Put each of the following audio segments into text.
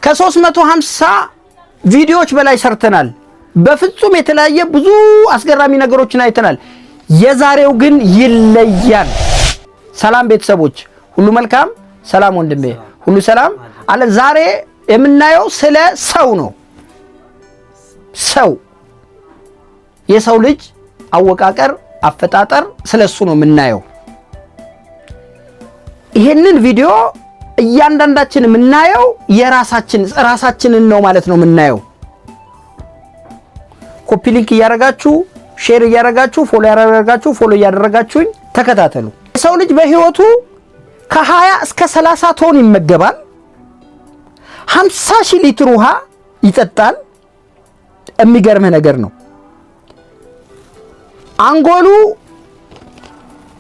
ከ350 ቪዲዮዎች በላይ ሰርተናል። በፍጹም የተለያየ ብዙ አስገራሚ ነገሮችን አይተናል። የዛሬው ግን ይለያል። ሰላም ቤተሰቦች ሁሉ መልካም። ሰላም ወንድሜ ሁሉ ሰላም አለ። ዛሬ የምናየው ስለ ሰው ነው። ሰው የሰው ልጅ አወቃቀር፣ አፈጣጠር ስለሱ ነው የምናየው። ይሄንን ቪዲዮ እያንዳንዳችን የምናየው የራሳችን ራሳችንን ነው ማለት ነው የምናየው። Copy link እያደረጋችሁ፣ share እያደረጋችሁ፣ follow ያደረጋችሁ፣ follow እያደረጋችሁኝ ተከታተሉ። የሰው ልጅ በህይወቱ ከ20 እስከ 30 ቶን ይመገባል። 50 ሺህ ሊትር ውሃ ይጠጣል። የሚገርምህ ነገር ነው። አንጎሉ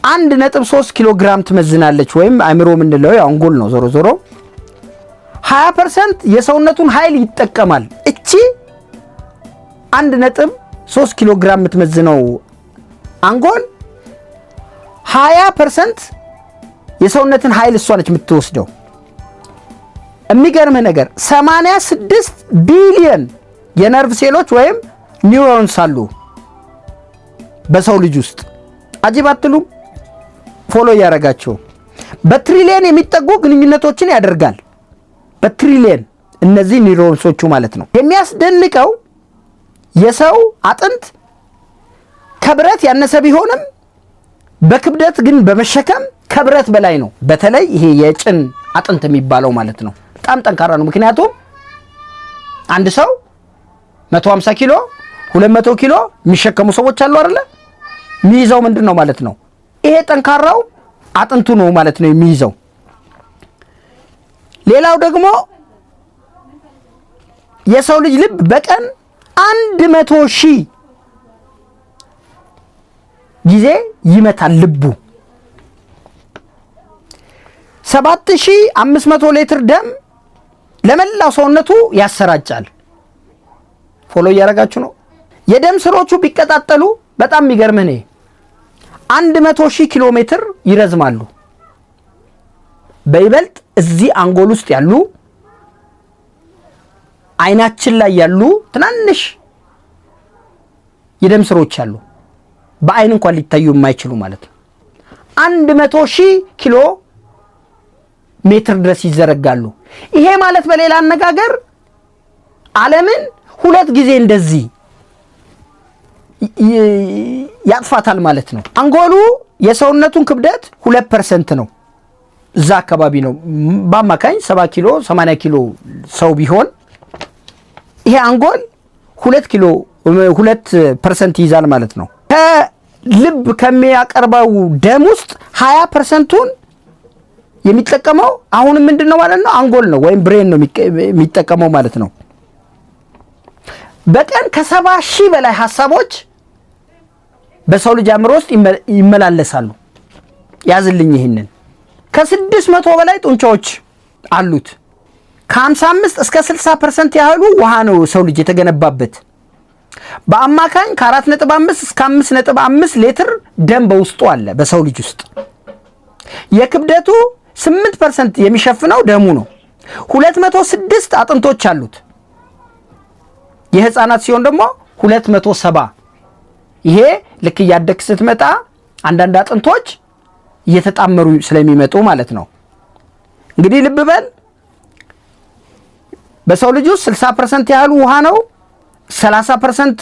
1.3 ኪሎ ግራም ትመዝናለች። ወይም አእምሮ የምንለው ያው አንጎል ነው። ዞሮ ዞሮ 20% የሰውነቱን ኃይል ይጠቀማል። እቺ 1.3 ኪሎ ግራም የምትመዝነው አንጎል 20% የሰውነትን ኃይል እሷ ነች የምትወስደው። የሚገርምህ ነገር 86 ቢሊየን የነርቭ ሴሎች ወይም neurons አሉ በሰው ልጅ ውስጥ። አጂብ አትሉም? Follow እያደረጋቸው በትሪሊየን የሚጠጉ ግንኙነቶችን ያደርጋል። በትሪሊየን እነዚህ neurons ኦቹ ማለት ነው። የሚያስደንቀው የሰው አጥንት ከብረት ያነሰ ቢሆንም በክብደት ግን በመሸከም ከብረት በላይ ነው። በተለይ ይሄ የጭን አጥንት የሚባለው ማለት ነው በጣም ጠንካራ ነው። ምክንያቱም አንድ ሰው 150 ኪሎ፣ 200 ኪሎ የሚሸከሙ ሰዎች አሉ አይደለ? የሚይዘው ምንድን ነው ማለት ነው? ይሄ ጠንካራው አጥንቱ ነው ማለት ነው የሚይዘው። ሌላው ደግሞ የሰው ልጅ ልብ በቀን 100,000 ጊዜ ይመታል። ልቡ 7500 ሊትር ደም ለመላው ሰውነቱ ያሰራጫል። Follow እያደረጋችሁ ነው። የደም ስሮቹ ቢቀጣጠሉ በጣም የሚገርምህ ነው 100,000 ኪሎ ሜትር ይረዝማሉ። በይበልጥ እዚህ አንጎል ውስጥ ያሉ፣ አይናችን ላይ ያሉ ትናንሽ የደም ስሮች አሉ። በአይን እንኳን ሊታዩ የማይችሉ ማለት ነው። 100,000 ኪሎ ሜትር ድረስ ይዘረጋሉ። ይሄ ማለት በሌላ አነጋገር ዓለምን ሁለት ጊዜ እንደዚህ ያጥፋታል ማለት ነው። አንጎሉ የሰውነቱን ክብደት 2% ነው። እዛ አካባቢ ነው። በአማካኝ 70 ኪሎ፣ 80 ኪሎ ሰው ቢሆን ይሄ አንጎል 2 ኪሎ 2% ይይዛል ማለት ነው። ከልብ ከሚያቀርበው ደም ውስጥ 20%ቱን የሚጠቀመው አሁንም ምንድን ነው ማለት ነው? አንጎል ነው ወይም brain ነው የሚጠቀመው ማለት ነው። በቀን ከ70,000 በላይ ሀሳቦች በሰው ልጅ አእምሮ ውስጥ ይመላለሳሉ። ያዝልኝ ይህንን። ከ600 በላይ ጡንቻዎች አሉት። ከ55 እስከ 60% ያህሉ ውሃ ነው ሰው ልጅ የተገነባበት። በአማካኝ ከ4.5 እስከ 5.5 ሊትር ደም በውስጡ አለ በሰው ልጅ ውስጥ። የክብደቱ 8% የሚሸፍነው ደሙ ነው። 206 አጥንቶች አሉት። የህፃናት ሲሆን ደግሞ 270። ይሄ ልክ እያደግክ ስትመጣ አንዳንድ አጥንቶች እየተጣመሩ ስለሚመጡ ማለት ነው። እንግዲህ ልብ በል፣ በሰው ልጅ ውስጥ 60% ያህሉ ውሃ ነው። 30%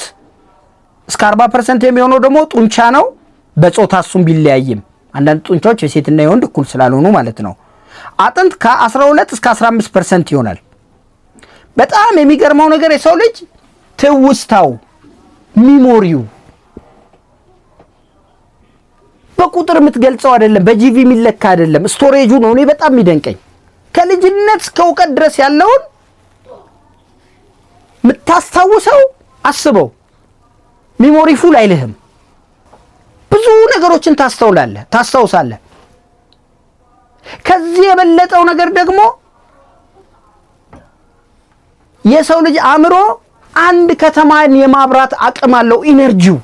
እስከ 40% የሚሆነው ደግሞ ጡንቻ ነው። በጾታ እሱም ቢለያይም አንዳንድ ጡንቻዎች የሴትና የወንድ እኩል ስላልሆኑ ማለት ነው። አጥንት ከ12 እስከ 15% ይሆናል። በጣም የሚገርመው ነገር የሰው ልጅ ትውስታው፣ memory ው በቁጥር የምትገልጸው አይደለም፣ በ GB የሚለካ አይደለም። Storage ኡ ነው እኔ በጣም የሚደንቀኝ። ከልጅነት እስከ እውቀት ድረስ ያለውን የምታስታውሰው አስበው። Memory full አይልህም። ብዙ ነገሮችን ታስተውላለህ፣ ታስታውሳለህ። ከዚህ የበለጠው ነገር ደግሞ የሰው ልጅ አእምሮ አንድ ከተማን የማብራት አቅም አለው። Energy ው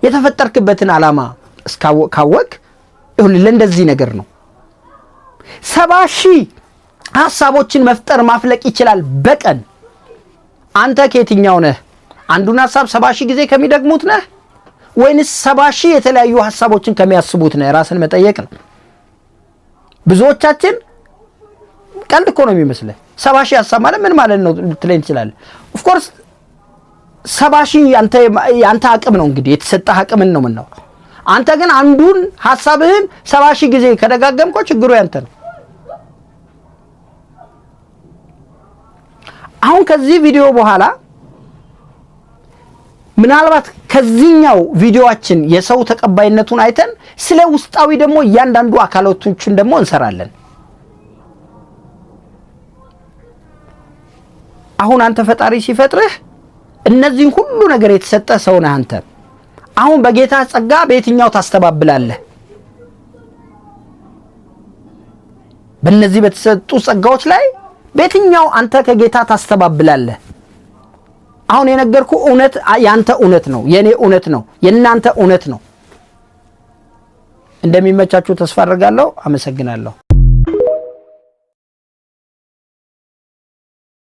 የተፈጠርክበትን ዓላማ ካወቅ ለእንደዚህ ነገር ነው። 70,000 ሀሳቦችን መፍጠር ማፍለቅ ይችላል በቀን። አንተ ከየትኛው ነህ? አንዱን ሀሳብ 70,000 ጊዜ ከሚደግሙት ነህ ወይንስ 70,000 የተለያዩ ሀሳቦችን ከሚያስቡት ነህ? ራስን መጠየቅ ነው። ብዙዎቻችን ቀልድ እኮ ነው የሚመስልህ። 70,000 ሀሳብ ማለት ምን ማለት ነው ልትለኝ ትችላለህ። Of course 70,000 ያንተ አቅም ነው፣ እንግዲህ የተሰጠህ አቅምን ነው የምናወራው። አንተ ግን አንዱን ሀሳብህን 70,000 ጊዜ ከደጋገምከው ችግሩ ያንተ ነው። አሁን ከዚህ ቪዲዮ በኋላ ምናልባት ከዚህኛው ቪዲዮአችን የሰው ተቀባይነቱን አይተን ስለ ውስጣዊ ደግሞ እያንዳንዱ አካላቶችን ደግሞ እንሰራለን። አሁን አንተ ፈጣሪ ሲፈጥርህ እነዚህን ሁሉ ነገር የተሰጠ ሰው ነህ አንተ። አሁን በጌታ ጸጋ በየትኛው ታስተባብላለህ? በእነዚህ በተሰጡ ጸጋዎች ላይ በየትኛው አንተ ከጌታ ታስተባብላለህ? አሁን የነገርኩህ እውነት ያንተ እውነት ነው፣ የኔ እውነት ነው፣ የእናንተ እውነት ነው። እንደሚመቻችሁ ተስፋ አድርጋለሁ። አመሰግናለሁ።